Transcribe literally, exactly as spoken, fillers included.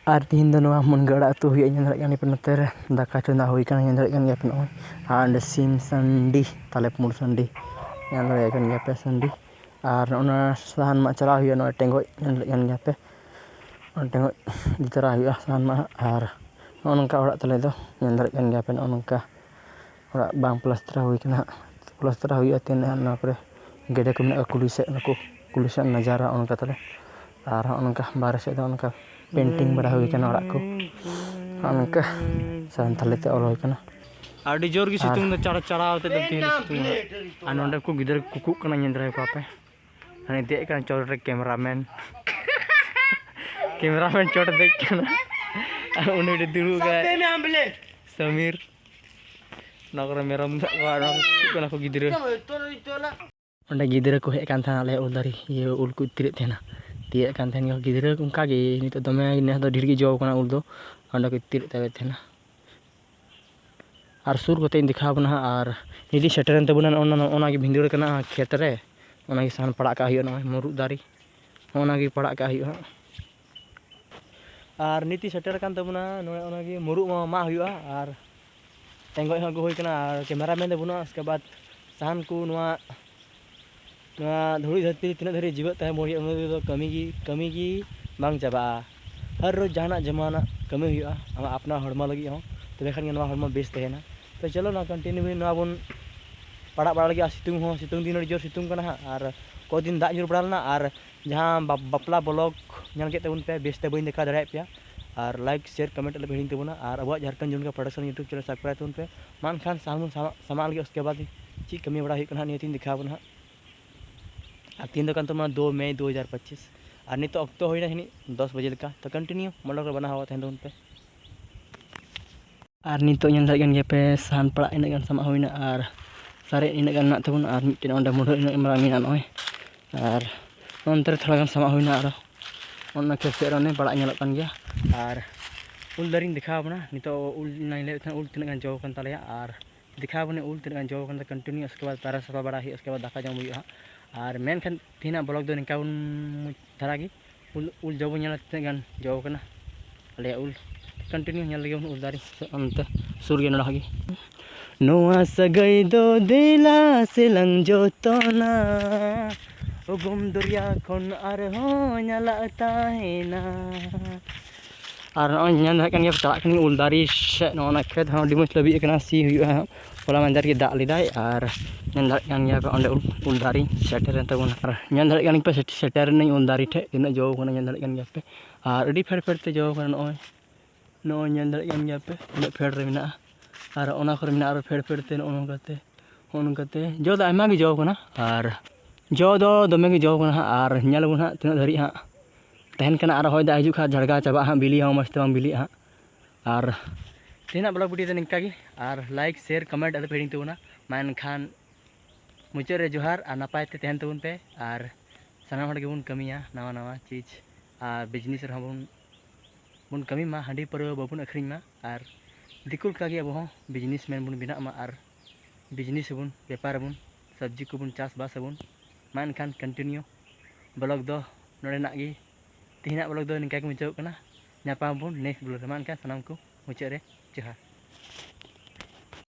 ᱟᱨ ᱛᱤᱦᱤᱧ ᱫᱚ ᱱᱚᱣᱟ ᱢᱩᱱᱜᱟᱹ ᱟᱲᱟᱜ ᱩᱛᱩ ᱦᱩᱭᱩᱜᱼᱟ, ᱧᱮᱞ ᱫᱟᱲᱮᱭᱟᱜ ᱠᱟᱱ ᱜᱮᱭᱟ ᱯᱮ᱾ ᱱᱚᱛᱮ ᱨᱮ ᱫᱟᱠᱟ ᱪᱚᱸᱫᱟ ᱦᱩᱭ ᱠᱟᱱᱟ, ᱧᱮᱞ ᱫᱟᱲᱮᱭᱟᱜ ᱠᱟᱱ ᱜᱮᱭᱟ ᱯᱮ ᱱᱚᱜᱼᱚᱭ᱾ ᱟᱨ ᱚᱸᱰᱮ ᱥᱤᱢ ᱥᱟᱺᱰᱤ, ᱛᱟᱞᱮ ᱯᱩᱸᱰ ᱥᱟᱺᱰᱤ, ᱧᱮᱞ ᱫᱟᱲᱮᱭᱟᱜ ᱠᱟᱱ ᱜᱮᱭᱟ ᱯᱮ ᱥᱟᱺᱰᱤ᱾ ᱟᱨ ᱱᱚᱜᱼᱚ ᱱᱟ ᱥᱟᱦᱟᱱ ᱢᱟᱜ ᱪᱟᱞᱟᱣ ᱦᱩᱭᱩᱜᱼᱟ, ᱱᱚᱜᱼᱚᱭ ᱴᱮᱸᱜᱚᱡ, ᱧᱮᱞ ᱫᱟᱲᱮᱭᱟᱜ ᱠᱟᱱ ᱜᱮᱭᱟ ᱯᱮ᱾ ᱚᱱᱟ ᱴᱮᱸᱜᱚᱡ ᱤᱫᱤ ᱛᱚᱨᱟ ᱦᱩᱭᱩᱜᱼᱟ ᱥᱟᱦᱟᱱ ᱢᱟᱜ ᱦᱟᱸᱜ᱾ ᱟᱨ ᱱᱚᱜᱼᱚ ᱱᱚᱝᱠᱟ ᱚᱲᱟᱜ ᱛᱟᱞᱮ ᱫᱚ, ᱧᱮᱞ ᱫᱟᱲᱮᱭᱟᱜ ᱠᱟᱱ ᱜᱮᱭᱟ ᱯᱮ, ᱱᱚᱜᱼᱚ ᱱᱚᱝᱠᱟ ᱚᱲᱟᱜ ᱵᱟᱝ ᱯᱞᱟᱥᱴᱟᱨ ᱦᱩᱭ ᱠᱟᱱᱟ ᱦᱟᱸᱜ᱾ ᱯᱞᱟᱥᱴᱟᱨ ᱦᱩᱭᱩᱜᱼᱟ ᱛᱤᱱᱟᱹᱜ ᱦᱟᱸᱜ᱾ ᱱᱚᱣᱟ ᱠᱚᱨᱮ ᱜᱮᱰᱮ ᱠᱚ ᱢᱮᱱᱟᱜ ᱠᱚᱣᱟ, ᱠᱩᱞᱦᱤ ᱥᱮᱫ, ᱱᱩᱠᱩ ᱠᱩᱞᱦᱤ ᱥᱮᱫ ᱱᱟᱡᱟᱨᱟ ᱚᱱᱠᱟ ᱛᱟᱞᱮ᱾ ᱟᱨ ᱦᱚᱸᱜᱼᱚ ᱱᱚᱝᱠᱟ ᱵᱟᱦᱨᱮ ᱥᱮᱫ ᱫᱚ ᱚᱱᱠᱟ ᱯᱮᱱᱴᱤᱝ ᱵᱟᱲᱟ ᱦᱩᱭ ᱠᱟᱱᱟ ᱚᱲᱟᱜ ᱠᱚ᱾ ᱦᱚᱸᱜᱼᱚ ᱱᱚᱝᱠᱟ ᱥᱟᱱᱛᱟᱞᱤ ᱛᱮ ᱚᱞ ᱦᱩᱭ ᱠᱟᱱᱟ᱾ ᱟᱹᱰᱤ ᱡᱳᱨ ᱜᱮ ᱟᱨ ᱥᱤᱛᱩᱝ ᱫᱚ, ᱪᱟᱲ ᱪᱟᱲᱟᱣ ᱛᱮ ᱫᱚ ᱛᱮᱦᱮᱧ ᱫᱚ ᱥᱤᱛᱩᱝ ᱫᱚ᱾ ᱟᱨ ᱱᱚᱸᱰᱮ ᱠᱚ ᱜᱤᱫᱽᱨᱟᱹ ᱠᱚ ᱠᱩᱠᱩᱜ ᱠᱟᱱᱟ, ᱧᱮᱞ ᱫᱟᱲᱮᱭᱟᱠᱚᱣᱟ ᱯᱮ᱾ ᱦᱟᱱᱮ ᱫᱮᱡ ᱠᱟᱱ ᱪᱚᱴ ᱨᱮ ᱠᱮᱢᱨᱟᱢᱮᱱ᱾ ᱠᱮᱢᱨᱟᱢᱮᱱ ᱪᱚᱴ ᱨᱮ ᱫᱮᱡ ᱠᱟᱱᱟ᱾ ᱟᱨ ᱩᱱᱤ ᱢᱤᱫᱴᱮᱱ ᱫᱩᱲᱩᱵ ᱠᱟᱭ ᱥᱟᱢᱤᱨ᱾ ᱱᱚᱣᱟ ᱠᱚᱨᱮ ᱢᱮᱨᱚᱢ ᱢᱮᱱᱟᱜ ᱠᱚᱣᱟ, ᱱᱚᱣᱟ ᱠᱚ ᱠᱩᱠᱩᱜ ᱠᱟᱱᱟ ᱠᱚ ᱜᱤᱫᱽᱨᱟᱹ᱾ ᱚᱸᱰᱮ ᱜᱤᱫᱽᱨᱟᱹ ᱠᱚ ᱦᱮᱡ ᱠᱟᱱ ᱛᱟᱦᱮᱱᱟ, ᱟᱞᱮ ᱩᱞ ᱫᱟᱨᱮ, ᱤᱭᱟᱹ, ᱩᱞ ᱠᱚ ᱤᱛᱤᱨᱮᱫ ᱛᱟᱦᱮᱱᱟ᱾ ᱛᱤᱭᱟᱹᱜ ᱠᱟᱱ ᱛᱟᱦᱮᱱ ᱜᱮᱭᱟ ᱠᱚ ᱜᱤᱫᱽᱨᱟᱹ ᱚᱱᱠᱟ ᱜᱮ᱾ ᱱᱤᱛᱚᱜ ᱫᱚᱢᱮ ᱱᱮᱥ ᱫᱚ ᱰᱷᱮᱨ ᱜᱮ ᱡᱚ ᱠᱟᱱᱟ ᱩᱞ ᱫᱚ, ᱚᱸᱰᱮ ᱠᱚ ᱤᱛᱤᱨᱮᱫ ᱛᱟᱞᱮ ᱛᱟᱦᱮᱱᱟ᱾ ᱟᱨ ᱥᱩᱨ ᱠᱟᱛᱮᱧ ᱫᱮᱠᱷᱟᱣ ᱟᱵᱚᱱᱟ ᱦᱟᱸᱜ᱾ ᱟᱨ ᱱᱤᱛ ᱥᱮᱴᱮᱨᱮᱱ ᱛᱟᱵᱚᱱᱟ ᱱᱚᱜᱼᱚ ᱱᱟ, ᱱᱚᱜᱼᱚ ᱱᱟ ᱜᱮ ᱵᱷᱤᱸᱫᱟᱹᱲ ᱠᱟᱱᱟ ᱠᱷᱮᱛ ᱨᱮ, ᱚᱱᱟ ᱜᱮ ᱥᱟᱦᱟᱱ ᱯᱟᱲᱟᱜ ᱠᱟᱜ ᱦᱩᱭᱩᱜᱼᱟ, ᱱᱚᱜᱼᱚᱭ ᱢᱩᱨᱩᱫ ᱫᱟᱨᱮ, ᱱᱚᱜᱼᱚ ᱱᱟ ᱜᱮ ᱯᱟᱲᱟᱜ ᱠᱟᱜ ᱦᱩᱭᱩᱜᱼᱟ ᱦᱟᱸᱜ᱾ ᱟᱨ ᱱᱤᱛ ᱥᱮᱴᱮᱨ ᱟᱠᱟᱱ ᱛᱟᱵᱚᱱᱟ ᱱᱚᱜᱼᱚᱭ ᱚᱱᱟ ᱜᱮ ᱢᱩᱨᱩᱫ ᱢᱟ ᱢᱟᱜ ᱦᱩᱭᱩᱜᱼᱟ, ᱟᱨ ᱴᱮᱸᱜᱚᱡ ᱦᱚᱸ ᱟᱹᱜᱩ ᱦᱩᱭ ᱠᱟᱱᱟ, ᱟᱨ ᱠᱮᱢᱮᱨᱟ ᱢᱮᱱ ᱫᱚ ᱵᱟᱹᱱᱩᱜᱼᱟ᱾ ᱩᱥᱠᱮ ᱵᱟᱫᱽ ᱥᱟᱦᱟᱱ ᱠᱚ ᱱᱚᱣᱟ, ᱱᱚᱣᱟ ᱫᱷᱩᱲᱤ ᱫᱷᱟᱹᱨᱛᱤ ᱨᱮ ᱛᱤᱱᱟᱹᱜ ᱫᱷᱟᱹᱨᱤᱡ ᱡᱤᱣᱮᱫ ᱛᱟᱦᱮᱸ ᱵᱚᱱ ᱦᱩᱭᱩᱜᱼᱟ, ᱩᱱᱟᱹᱜ ᱫᱷᱟᱹᱨᱤᱡ ᱫᱚ ᱠᱟᱹᱢᱤ ᱜᱮ, ᱠᱟᱹᱢᱤ ᱜᱮ ᱵᱟᱝ ᱪᱟᱵᱟᱜᱼᱟ᱾ ᱦᱟᱨ ᱨᱳᱡᱽ ᱡᱟᱦᱟᱱᱟᱜ ᱡᱮᱢᱚᱱᱟᱜ ᱠᱟᱹᱢᱤ ᱦᱩᱭᱩᱜᱼᱟ ᱟᱢᱟᱜ ᱟᱯᱱᱟᱨ ᱦᱚᱲᱢᱚ ᱞᱟᱹᱜᱤᱫ ᱦᱚᱸ, ᱛᱚᱵᱮ ᱠᱷᱟᱱ ᱜᱮ ᱱᱚᱣᱟ ᱦᱚᱲᱢᱚ ᱵᱮᱥ ᱛᱟᱦᱮᱱᱟ᱾ ᱛᱚ ᱪᱚᱞᱚ ᱱᱚᱣᱟ continue ᱱᱚᱣᱟ ᱵᱚᱱ ᱯᱟᱲᱟᱜ ᱵᱟᱲᱟ ᱞᱟᱹᱜᱤᱫ᱾ ᱟᱨ ᱥᱤᱛᱩᱝ ᱦᱚᱸ, ᱥᱤᱛᱩᱝ ᱫᱤᱱ ᱟᱹᱰᱤ ᱡᱳᱨ ᱥᱤᱛᱩᱝ ᱠᱟᱱᱟ ᱦᱟᱸᱜ, ᱟᱨ ᱠᱚᱫᱤᱱ ᱫᱟᱜ ᱧᱩᱨ ᱵᱟᱲᱟ ᱞᱮᱱᱟ, ᱟᱨ ᱡᱟᱦᱟᱸ ᱵᱟ-, ᱵᱟᱯᱞᱟ vlog ᱧᱮᱞ ᱠᱮᱫ ᱛᱟᱵᱚᱱ ᱯᱮ, ᱵᱮᱥᱛᱮ ᱵᱟᱹᱧ ᱫᱮᱠᱷᱟᱣ ᱫᱟᱲᱮᱭᱟᱜ ᱯᱮᱭᱟ᱾ ᱟᱨ like, share, comment ᱟᱞᱚ ᱯᱮ ᱦᱤᱲᱤᱧ ᱛᱟᱵᱚᱱᱟ, ᱟᱨ ᱟᱵᱚᱣᱟᱜ ᱡᱷᱟᱲᱠᱷᱚᱸᱰ ᱡᱚᱱ ᱠᱟ production YouTube channel subscribe ᱛᱟᱵᱚᱱ ᱯᱮ᱾ ᱢᱟ ᱮᱱᱠᱷᱟᱱ ᱥᱟᱢ-, ᱥᱟᱢᱟᱜ ᱞᱟᱹᱜᱤᱫ, ᱩᱥᱠᱮ ᱵᱟᱫᱽ ᱪᱮᱫ ᱠᱟᱹᱢᱤ ᱵᱟᱲᱟ ᱦᱩᱭᱩᱜ ᱠᱟᱱᱟ ᱦᱟᱸᱜ, ᱱᱤᱭᱟᱹ ᱛᱤᱧ ᱫᱮᱠᱷᱟᱣ ᱟᱵᱚᱱᱟ ᱦᱟᱸᱜ᱾ ᱟᱨ ᱛᱤᱦᱤᱧ ᱫᱚ ᱠᱟᱱ ᱛᱟᱵᱚᱱᱟ ᱫᱩ ᱢᱮ ᱫᱩ ᱦᱟᱡᱟᱨ ᱯᱚᱸᱪᱤᱥ, ᱟᱨ ᱱᱤᱛᱚᱜ ᱚᱠᱛᱚ ᱦᱩᱭᱱᱟ ᱡᱟᱹᱱᱤᱡ ᱫᱚᱥ ᱵᱟᱡᱮ ᱞᱮᱠᱟ᱾ ᱛᱚ continue vlog ᱨᱮ ᱵᱮᱱᱟᱣ ᱛᱟᱦᱮᱱ ᱛᱟᱵᱚᱱ ᱯᱮ᱾ ᱟᱨ ᱱᱤᱛᱚᱜ ᱧᱮᱞ ᱫᱟᱲᱮᱭᱟᱜ ᱠᱟᱱ ᱜᱮᱭᱟ ᱯᱮ, ᱥᱟᱦᱟᱱ ᱯᱟᱲᱟᱜ ᱤᱱᱟᱹᱜ ᱜᱟᱱ ᱥᱟᱢᱟᱜ ᱦᱩᱭᱱᱟ ᱟᱨ ᱥᱟᱨᱮᱡ ᱤᱱᱟᱹᱜ ᱜᱟᱱ ᱢᱮᱱᱟᱜ ᱛᱟᱵᱚᱱᱟ, ᱟᱨ ᱢᱤᱫᱴᱮᱱ ᱚᱸᱰᱮ ᱢᱩᱰᱷᱟᱹ ᱤᱱᱟᱹᱜ ᱢᱟᱨᱟᱝ ᱢᱮᱱᱟᱜᱼᱟ ᱱᱚᱜᱼᱚᱭ᱾ ᱟᱨ ᱱᱚᱱᱛᱮ ᱨᱮ ᱛᱷᱚᱲᱟ ᱜᱟᱱ ᱥᱟᱢᱟᱜ ᱦᱩᱭᱱᱟ, ᱟᱨᱚ ᱚᱱᱟ ᱠᱷᱮᱛ ᱥᱮᱫ ᱨᱮ ᱚᱱᱮ ᱯᱟᱲᱟᱜ ᱧᱮᱞᱚᱜ ᱠᱟᱱ ᱜᱮᱭᱟ᱾ ᱟᱨ ᱩᱞ ᱫᱟᱨᱮᱧ ᱫᱮᱠᱷᱟᱣ ᱟᱵᱚᱱᱟ ᱱᱤᱛᱚᱜ, ᱩᱞ ᱚᱱᱟᱧ ᱞᱟᱹᱭᱮᱫ ᱛᱟᱦᱮᱱᱟ ᱩᱞ ᱛᱤᱱᱟᱹᱜ ᱜᱟᱱ ᱡᱚ ᱟᱠᱟᱱ ᱛᱟᱞᱮᱭᱟ, ᱟᱨ ᱫᱮᱠᱷᱟᱣ ᱟᱵᱚᱱᱟᱹᱧ ᱩᱞ ᱛᱤᱱᱟᱹᱜ ᱜᱟᱱ ᱡᱚ ᱟᱠᱟᱱ ᱛᱟᱞᱮᱭᱟ continue᱾ ᱩᱥᱠᱮ ᱵᱟᱫᱽ ᱯᱟᱭᱨᱟ ᱥᱟᱯᱷᱟ ᱵᱟᱲᱟ ᱦᱩᱭᱩᱜᱼᱟ, ᱩᱥᱠᱮ ᱵᱟᱫᱽ ᱫᱟᱠᱟ ᱡᱚᱢ ᱦᱩᱭᱩᱜᱼᱟ ᱦᱟᱸᱜ᱾ ᱟᱨ ᱢᱮᱱᱠᱷᱟᱱ ᱛᱮᱦᱮᱧᱟᱜ vlog ᱫᱚ ᱱᱤᱝᱠᱟ ᱵᱚᱱ ᱢᱩᱪ-, ᱫᱷᱟᱨᱟ ᱜᱮ᱾ ᱩᱞ, ᱩᱞ ᱡᱚ ᱵᱚᱱ ᱧᱮᱞᱟ ᱛᱤᱱᱟᱹᱜ ᱜᱟᱱ ᱡᱚ ᱟᱠᱟᱱᱟ᱾ ᱟᱞᱮᱭᱟᱜ ᱩᱞ᱾ ᱠᱚᱱᱴᱤᱱᱤᱭᱩ ᱧᱮᱞ ᱞᱮᱜᱮ ᱵᱚᱱ ᱩᱞ ᱫᱟᱨᱮ ᱥᱮ ᱚᱱᱛᱮ ᱥᱩᱨ ᱜᱮ ᱱᱚᱰᱮ ᱜᱮ᱾ ᱱᱚᱣᱟ ᱥᱟᱹᱜᱟᱹᱭ ᱫᱚ ᱫᱮᱞᱟ ᱥᱮᱞᱟᱝ ᱡᱚᱛᱚᱱᱟ, ᱩᱜᱩᱢ ᱫᱚᱨᱭᱟ ᱠᱷᱚᱱ ᱟᱨᱦᱚᱸ ᱧᱟᱞᱟᱜ ᱛᱟᱦᱮᱱᱟ᱾ ᱟᱨ ᱱᱚᱜᱼᱚᱭ ᱧᱮᱞ ᱫᱟᱲᱮᱭᱟᱜ ᱠᱟᱱ ᱜᱮᱭᱟ, ᱪᱟᱞᱟᱜ ᱠᱟᱹᱱᱟᱹᱧ ᱩᱞ ᱫᱟᱨᱮ ᱥᱮᱫ᱾ ᱱᱚᱜᱼᱚ ᱱᱟ ᱠᱷᱮᱛ ᱦᱚᱸ ᱟᱹᱰᱤ ᱢᱚᱡᱽ ᱞᱟᱹᱵᱤᱫ ᱟᱠᱟᱱᱟ, ᱥᱤ ᱦᱩᱭᱩᱜᱼᱟ ᱦᱟᱸᱜ᱾ ᱦᱚᱞᱟ ᱢᱟᱦᱫᱮᱨ ᱜᱮ ᱫᱟᱜ ᱞᱮᱫᱟᱭ᱾ ᱟᱨ ᱧᱮᱞ ᱫᱟᱲᱮᱭᱟᱜ ᱠᱟᱱ ᱜᱮᱭᱟ ᱯᱮ, ᱚᱸᱰᱮ ᱩᱞ, ᱩᱞ ᱫᱟᱨᱮ ᱥᱮᱴᱮᱨᱮᱱ ᱛᱟᱵᱚᱱᱟ᱾ ᱟᱨ ᱧᱮᱞ ᱫᱟᱲᱮᱭᱟᱜ ᱠᱟᱱ ᱯᱮ, ᱥᱮᱴ-, ᱥᱮᱴᱮᱨ ᱮᱱᱟᱹᱧ ᱩᱞ ᱫᱟᱨᱮ ᱴᱷᱮᱡ᱾ ᱛᱤᱱᱟᱹᱜ ᱡᱚ ᱠᱟᱱᱟ ᱧᱮᱞ ᱫᱟᱲᱮᱭᱟᱜ ᱠᱟᱱ ᱜᱮᱭᱟ ᱯᱮ᱾ ᱟᱨ ᱟᱹᱰᱤ ᱯᱷᱮᱰ ᱯᱷᱮᱰ ᱛᱮ ᱡᱚ ᱠᱟᱱᱟ᱾ ᱱᱚᱜᱼᱚᱭ, ᱱᱚᱜᱼᱚᱭ ᱧᱮᱞ ᱫᱟᱲᱮᱭᱟᱜ ᱠᱟᱱ ᱜᱮᱭᱟ ᱯᱮ, ᱛᱤᱱᱟᱹᱜ ᱯᱷᱮᱰ ᱨᱮ ᱢᱮᱱᱟᱜᱼᱟ᱾ ᱟᱨ ᱚᱱᱟ ᱠᱚᱨᱮ ᱢᱮᱱᱟᱜᱼᱟ ᱟᱨᱚ ᱯᱷᱮᱰ ᱯᱷᱮᱰ ᱛᱮ, ᱱᱚᱜᱼᱚ ᱱᱚᱝᱠᱟ ᱛᱮ, ᱱᱚᱜᱼᱚ ᱱᱚᱝᱠᱟ ᱛᱮ ᱡᱚ ᱫᱚ ᱟᱭᱢᱟ ᱜᱮ ᱡᱚ ᱠᱟᱱᱟ᱾ ᱟᱨ ᱡᱚ ᱫᱚ ᱫᱚᱢᱮ ᱜᱮ ᱡᱚ ᱠᱟᱱᱟ ᱦᱟᱸᱜ᱾ ᱟᱨ ᱧᱮᱞ ᱟᱵᱚᱱ ᱦᱟᱸᱜ ᱛᱤᱱᱟᱹᱜ ᱫᱷᱟᱹᱨᱤᱡ ᱦᱟᱸᱜ ᱛᱟᱦᱮᱱ ᱠᱟᱱᱟ᱾ ᱟᱨ ᱦᱚᱭ ᱫᱟᱜ ᱦᱤᱡᱩᱜ ᱠᱷᱟᱱ ᱡᱷᱟᱲᱜᱟᱣ ᱪᱟᱵᱟᱜᱼᱟ ᱦᱟᱸᱜ, ᱵᱤᱞᱤ ᱦᱚᱸ ᱢᱚᱡᱽ ᱛᱮ ᱵᱟᱝ ᱵᱤᱞᱤᱜᱼᱟ ᱦᱟᱸᱜ᱾ ᱟᱨ ᱛᱮᱦᱮᱧᱟᱜ ᱵᱞᱚᱜ ᱵᱷᱤᱰᱤᱭᱳ ᱫᱚ ᱱᱤᱝᱠᱟ ᱜᱮ᱾ ᱟᱨ ᱞᱟᱭᱤᱠ, ᱥᱮᱭᱟᱨ, ᱠᱚᱢᱮᱱᱴ ᱟᱞᱚ ᱯᱮ ᱦᱤᱲᱤᱧ ᱛᱟᱵᱚᱱᱟ᱾ ᱢᱟ ᱮᱱᱠᱷᱟᱱ ᱢᱩᱪᱟᱹᱫ ᱨᱮ ᱡᱚᱦᱟᱨ ᱟᱨ ᱱᱟᱯᱟᱭ ᱛᱮ ᱛᱟᱦᱮᱱ ᱛᱟᱵᱚᱱ ᱯᱮ᱾ ᱟᱨ ᱥᱟᱱᱟᱢ ᱦᱚᱲ ᱜᱮᱵᱚᱱ ᱠᱟᱹᱢᱤᱭᱟ ᱱᱟᱣᱟ ᱱᱟᱣᱟ ᱪᱤᱡᱽ, ᱟᱨ ᱵᱤᱡᱽᱱᱮᱥ ᱨᱮᱦᱚᱸ ᱵᱚᱱ, ᱵᱚᱱ ᱠᱟᱹᱢᱤ ᱢᱟ, ᱦᱟᱺᱰᱤ ᱯᱟᱹᱨᱣᱟᱹ ᱵᱟᱵᱚᱱ ᱟᱹᱠᱷᱨᱤᱧ ᱢᱟ᱾ ᱟᱨ ᱫᱤᱠᱩ ᱞᱮᱠᱟᱜᱮ ᱟᱵᱚ ᱦᱚᱸ ᱵᱤᱡᱽᱱᱮᱥ ᱢᱮᱱ ᱵᱚᱱ ᱵᱮᱱᱟᱜ ᱢᱟ᱾ ᱟᱨ ᱵᱤᱡᱽᱱᱮᱥ ᱟᱵᱚᱱ, ᱵᱮᱯᱟᱨ ᱟᱵᱚᱱ, ᱥᱚᱵᱽᱡᱤ ᱠᱚᱵᱚᱱ ᱪᱟᱥᱵᱟᱥ ᱟᱵᱚᱱ᱾ ᱢᱟ ᱮᱱᱠᱷᱟᱱ ᱠᱚᱱᱴᱤᱱᱤᱭᱩ ᱵᱞᱚᱜ ᱫᱚ ᱱᱚᱰᱮᱱᱟᱜ ᱜᱮ, ᱛᱮᱦᱮᱧᱟᱜ ᱵᱞᱚᱜ ᱫᱚ ᱱᱤᱝᱠᱟ ᱜᱮ ᱢᱩᱪᱟᱹᱫᱚᱜ ᱠᱟᱱᱟ᱾ ᱧᱟᱯᱟᱢ ᱟᱵᱚᱱ ᱱᱮᱠᱥᱴ ᱵᱞᱚᱜ ᱨᱮ᱾ ᱢᱟ ᱮᱱᱠᱷᱟᱱ ᱥᱟᱱᱟᱢ ᱠᱚ ᱢᱩᱪᱟᱹᱫ ᱨᱮ ᱡᱚᱦᱟᱨ᱾